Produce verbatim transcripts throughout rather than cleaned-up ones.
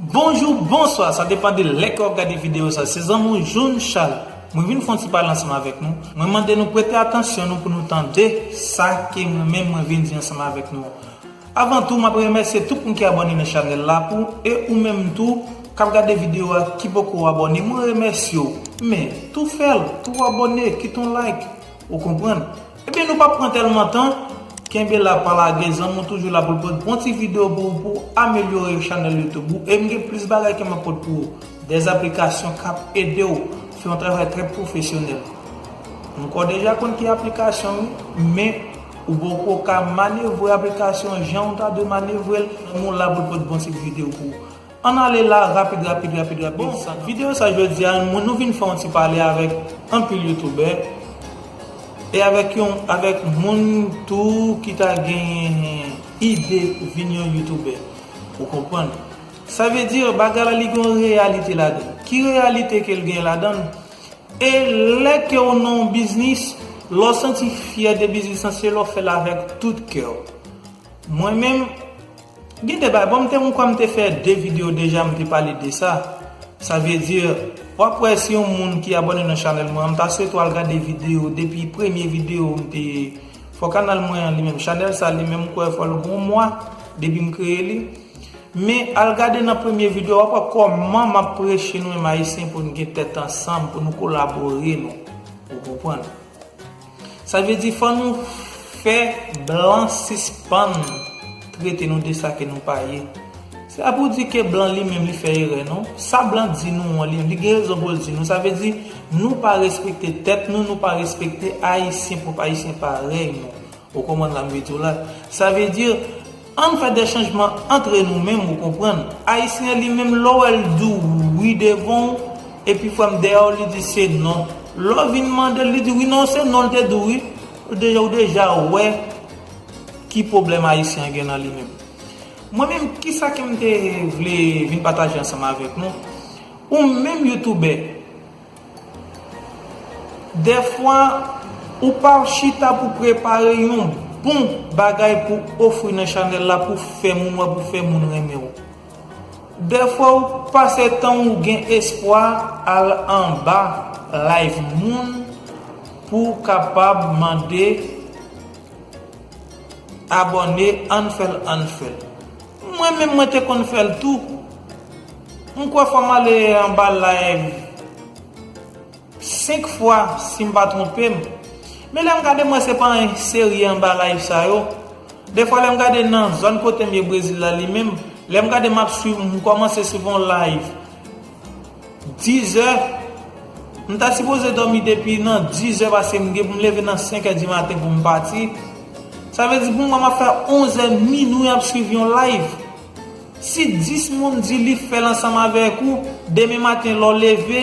Bonjou, bonswa, sa depann de lè ke w ap gade videyo sa. Se zanmi w June Charles. Mwen vin fè yon ti pale ansanm avèk nou. Mwen mande nou prete atansyon nou pou nou tande sa ke mwen menm mwen vin di ansanm avèk nou. Avan tou, m ap remèsye tout moun ki abòne nan chanèl la pou e ou menm tou k ap gade videyo a ki poko abòne, mwen remèsye w. Men, tou fè l, tou abòne, kite yon like. Ou konprann? Ebyen, nou p ap pran tèlman tan. Kenbe la, pa lage, zanmi w toujou la pou l pote bon ti videyo pou ou, pou amelyore chanèl YouTube ou. E m gen plis bagay ke m ap pote pou ou. Dè aplikasyon k ap ede w fè yon travay trè pwofesyonèl. M kwè w deja konn ki aplikasyon, wi, men ou poko ka manevre aplikasyon jan w ta dwe manevre l. Zanmi w la pou l pote bon ti videyo pou ou. Ann ale la, rapid, rapid, rapid, rapid. Bon, videyo sa jodi a, mwen nou vin fè yon ti pale avèk anpil youtubè e avèk yon, avèk moun tou ki ta gen ide vin yon youtubè. Ou konprann? Sa vle di, bagay la li gen yon reyalite ladan l. Ki reyalite ke l gen ladan l? E lè ke w nan yon biznis, lè w santi fyè de biznis lan, se lè w fè l avèk tout kè w. Mwen menm, gen de bagay, bon, m te, m kwè m te fè de videyo deja, m te pale de sa. Sa vle di, w ap wè si yon moun ki abòne nan chanèl mwen an, m ta swete w al gade videyo, depi premye videyo m te fè kanal mwen an, li menm, chanèl sa, li menm, m kwè fò l gen yon mwa depi m kreye li. Men, al gade nan premye videyo, w ap wè kòman m ap preche nou menm Ayisyen pou n gen tèt ansanm, pou nou kolabore nou. Ou konprann? Sa vle di fò nou fè blan sispann trete nou de sa ke nou pa ye. Se pa pou di ke blan li menm li fè erè non. Sa blan di nou an li, li gen rezon pou l di nou. Sa vle di nou pa respekte tèt nou, nou pa respekte Ayisyen pwòp Ayisyen parèy nou. Ou konprann sa m vle di w la? Sa vle di ann fè de chanjman antre nou menm, ou konprann? Ayisyen an li menm, lè w wè l di w wi devan w, epi frè m dèyè w, li di se non. Lè w vin mande l, li di wi non, se non l te di w wi. Ou deja, ou deja wè ki pwoblèm Ayisyen an gen nan li menm. Mwen menm, kisa ke m te vle vin pataje ansanm avèk nou? Ou menm youtubè, dèfwa, ou pa chita pou prepare yon bon bagay pou ofri nan chanèl la, pou fè moun wè, pou fè moun renmen w. Dèfwa, ou pase tan ou gen espwa al anba live moun pou w kapab mande abòne, ann fè l, ann fè l. Mwen menm, mwen te konn fè l tou. M kwè fò m ale anba live senk fwa, si m pa twonpe m. Men lè m gade, mwen se pa yon serye anba live sa yo. Dèfwa, lè m gade nan zòn kote m ye, Brezil la li menm, lè m gade, m ap swiv, m kòmanse swiv yon live dizè. M ta sipoze dòmi depi nan dizè, paske m gen pou m leve nan senk è di maten pou m pati. Sa vle di pou mwen, m ap fè onz è, minwi ap swiv yon live. Si dis moun di li fè l ansanm avèk ou, demen maten lè w leve,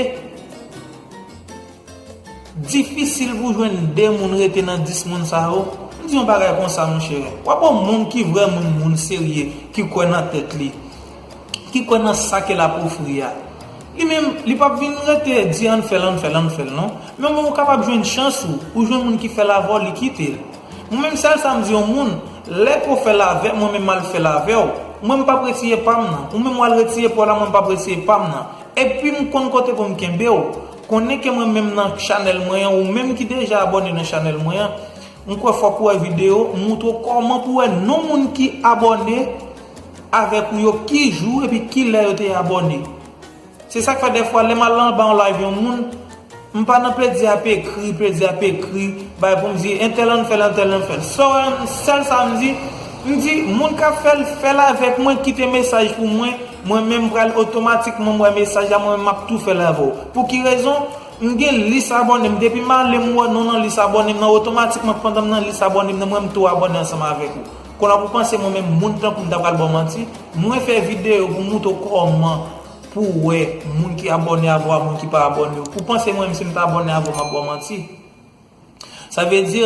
difisil pou jwenn de moun rete nan dis moun sa yo. M di yon bagay konsa, monchè. W ap wè yon moun ki vrèman moun serye, ki kwè nan tèt li, ki kwè nan sa ke l ap ofri a. Li menm, li p ap vin rete di ann fè l, ann fè l, ann fè l, non. Men ou menm ou kapab jwenn chans ou, ou jwenn moun ki fè l avè w, li kite l. Mwen menm, sèl sa m di yon moun, lè ke w fè l avè m, mwen menm m al fè l avè w. Mwen m p ap retire pa m nan. Ou menm w al retire pa w la, mwen m p ap retire pa m nan. Epi m konn kote pou m kenbe w. Konnen ke mwen menm nan chanèl mwen an, ou menm ki deja abòne nan chanèl mwen an, m kwè fòk ou wè videyo, m moutre w kòman pou w wè non moun ki abòne avèk ou yo, ki jou epi ki lè yo te abòne. Se sa k fè dèfwa lè m al anba yon live yon moun, m pa nan plede ap ekri, plede ap ekri, bay pou m di entèl ann fè l, entèl ann fè l. Sèl, sèl sa m di, m di moun k ap fè l, fè l avèk mwen, kite mesaj pou mwen, mwen menm m pral otomatikman m wè mesaj la, mwen menm m ap tou fè l avè w. Pou ki rezon? M gen lis abòne m, depi m ale m wè non nan lis abòne m nan, otomatikman pandan m nan lis abòne m nan, mwen m tou abòne ansanm avèk ou. Kounye a pou panse mwen menm moun tankou m ta pral ba w manti, mwen fè videyo pou m moutre w kòman pou w wè moun ki abòne avè w ak moun ki pa abòne w. Pou panse mwen menm si m ta abòne avè w m ap ba w manti. Sa vle di,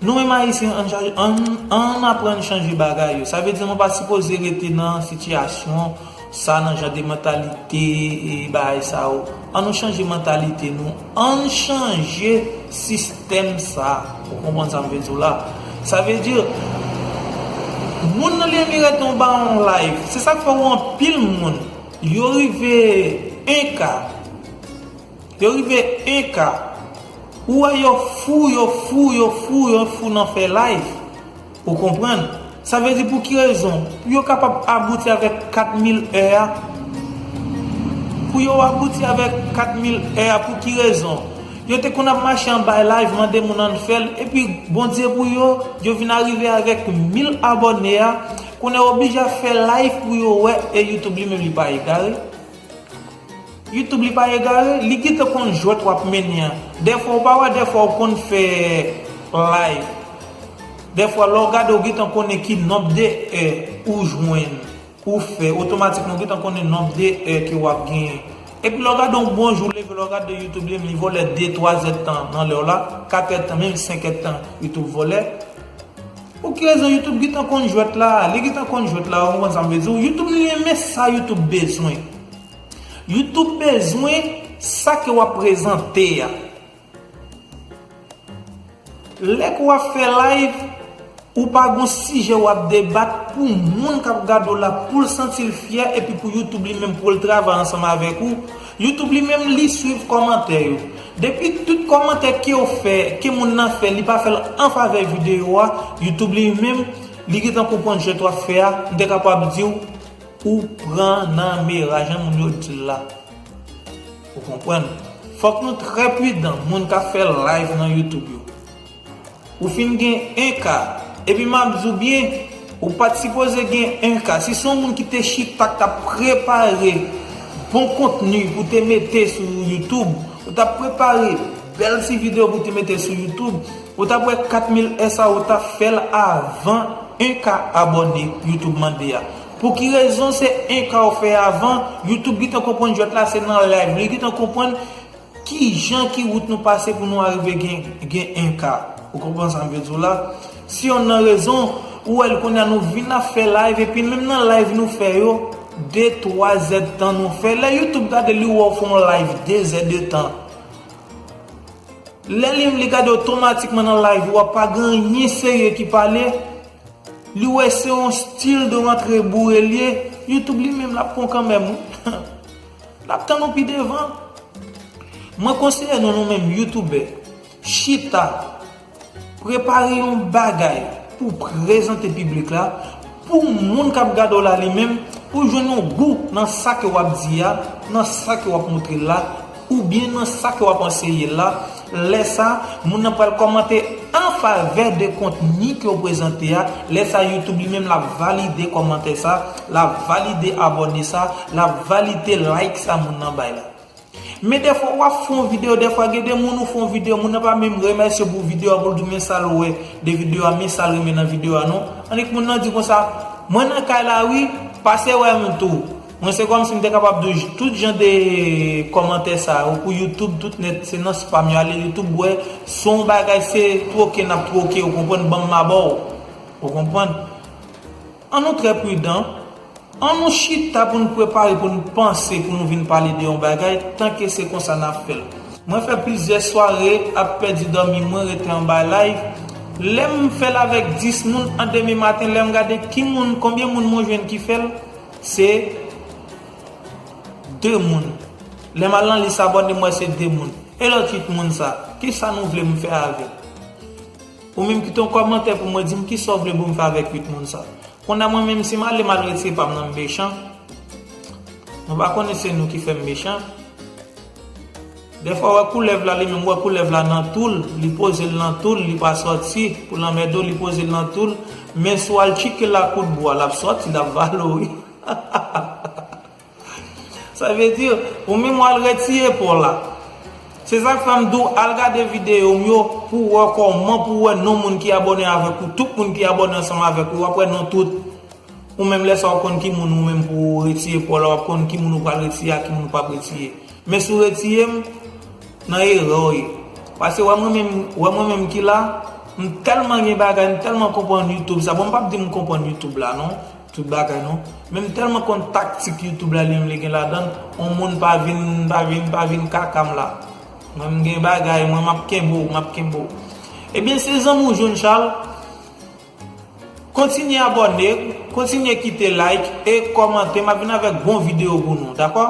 nou menm Ayisyen, ann, chanje- ann, ann aprann chanje bagay yo. Sa vle di nou pa sipoze rete nan sitiyasyon sa, nan jan de mantalite e bagay sa yo. Ann nou chanje mantalite nou. Ann chanje sistèm sa. Ou konprann sa m vle di w la? Sa vle di, moun nan li menm li rete anba yon live. Se sa k fè w anpil moun Yo rive en ka. Yo rive en ka. Ou wè yo fou, yo fou, yo fou, yo fou nan fè live. Ou konprann? Sa vle di pou ki rezon? Pou yo kapab abouti avèk kat mil è a. Pou yo abouti avèk kat mil è a, pou ki rezon? Yo te konn ap mache anba live, mande moun ann fè l, epi Bondye pou yo, yo vin arive avèk mil abòne a, kounye a yo oblije ap fè live pou yo wè, e YouTube li menm li pa egare. YouTube li pa egare, li gentan konn jwèt w ap mennen an. Dèfwa ou pa wè, dèfwa ou konn fè live. Dèfwa lè w gade ou gentan konnen ki nonb de è ou jwenn, ou fè, otomatikman ou gentan konnen nonb de è ke w ap genyen. Epi lè w gade yon bon jou leve, lè w gade YouTube li, li volè de, twa zèdtan nan lè w la, kat èdtan, menm senk èdtan YouTube volè. Pou ki rezon YouTube gentan konn jwèt la? Li gentan konn jwèt la, ou konprann sa m vle di w? YouTube li renmen sa YouTube bezwen. YouTube bezwen sa ke w ap prezante a. Lè ke w ap fè live, ou pa gon sijè w ap debat pou moun k ap gade w la, pou l santi l fyè, epi pou YouTube li menm pou l travay ansanm avèk ou. YouTube li menm li swiv kòmantè yo. Depi tout kòmantè ke w fè, ke moun nan fè, li pa fè l an favè videyo a, YouTube li menm, li gentan konprann jwèt w ap fè a, m te kapab di w, ou pran nan mera, jan moun yo di l la. Ou konprann? Fòk nou trè pridan, moun k ap fè live nan YouTube yo. Ou fin gen en ka, epi m ap di w byen, ou pa t sipoze gen en ka. Si se yon moun ki te chita, k t ap prepare bon kontni pou te mete sou YouTube, ou t ap prepare bèl ti videyo pou te mete sou YouTube, ou t ap wè kat mil è sa, ou t ap fè l avan en ka abòne YouTube mande a. Pou ki rezon se en ka ou fè avan? YouTube gentan konprann jwèt la, se nan live li gentan konprann ki jan, ki wout nou pase pou nou arive gen, gen en ka. Ou konprann sa m vle di w la? Se yonn nan rezon ou wè l kounye a nou vin ap fè live, epi menm nan live nou fè yo, de, twa zèdtan nou fè. Lè YouTube gade li wè w fè yon live de zèdtan. Lè li, li gade otomatikman nan live ou a, pa gen anyen serye ki pale. Li wè se yon stil de rantre boure l ye. YouTube li menm l ap pran kanmenm, wi. L ap tann ou pi devan. Mwen konseye nou, nou menm youtubè, chita, prepare yon bagay pou prezante piblik la, pou moun k ap gade w la li menm, pou jwenn yon gou nan sa ke w ap di a, nan sa ke w ap montre l la, oubyen nan sa ke w ap anseye l la. Lè sa, moun nan pral kòmante an favè de kontni ke w prezante a. Lè sa, YouTube li menm l ap valide kòmantè sa, l ap valide abòne sa, l ap valide like sa moun nan bay la. Men dèfwa w ap fè yon videyo, dèfwa gen de moun ou fè yon videyo, moun nan pa menm remèsye w pou videyo a, pou l di w men sa l wè de videyo a, men sa l renmen nan videyo a non. Annik moun nan di konsa, mwen nan kay la wi, pase wè m tou. Mwen se kòmsi m te kapab di w tout jan de kòmantè sa yo pou YouTube tout nèt, se nan spam yo, ale YouTube wè, se yon bagay se twoke n ap twoke, ou konprann, ban m m a ba w. Ou konprann? An nou trè pridan. An nou chita pou n prepare, pou n panse, pou nou vin pale de yon bagay, tanke se konsa n ap fè l. Mwen fè plizyè sware ap pèdi dòmi mwen rete anba live. Lè m fè l avèk dis moun, an demen maten, lè m gade ki moun, konbyen moun mwen jwenn ki fè l, se de moun. Lè m al nan lis abòne m, wè se de moun. E lòt uit moun sa, kisa nou vle m fè avè l? Ou menm kite yon kòmantè pou mwen, di m kisa w vle pou m fè avèk uit moun sa. Kounye a mwen menm si m ale m al retire pa m nan m mechan. Nou pa konnen se nou ki fè m mechan. Dèfwa w wè koulèv la, li menm wè koulèv la nan tou l, li poze l nan tou l, li pa sòti pou l anmède w, li poze l nan tou l, men si w al tcheke l ak kout bwa, l ap sòti, l ap vale w wi. Sa vle di, ou menm w al retire pa w la. Se sa k fè m di w al gade videyo m yo pou w wè kòman pou w wè non moun ki abòne avèk ou, tout moun ki abòne ansanm avèk ou, w ap wè non tout. Ou menm lè sa w ap konn ki moun ou menm pou w retire pa w la, w ap konn ki moun ou pral retire ak ki moun ou p ap retire. Men si w retire m, nan erè w ye. Paske wè mwen menm, wè mwen menm ki la, m tèlman gen bagay, m tèlman konprann YouTube sa. Bon, m p ap di m konprann YouTube la non. Tout bagay non. Men m tèlman konn taktik YouTube la li menm li gen ladan l, on moun pa vin, pa vin, pa vin kaka m la. Mwen m gen bagay, mwen m ap kenbe w, m ap kenbe w. Ebyen se zanmi w John Charles. Kontinye abòne, Kontinye kite like e kòmante, m ap vin avèk bon videyo pou nou, dakò?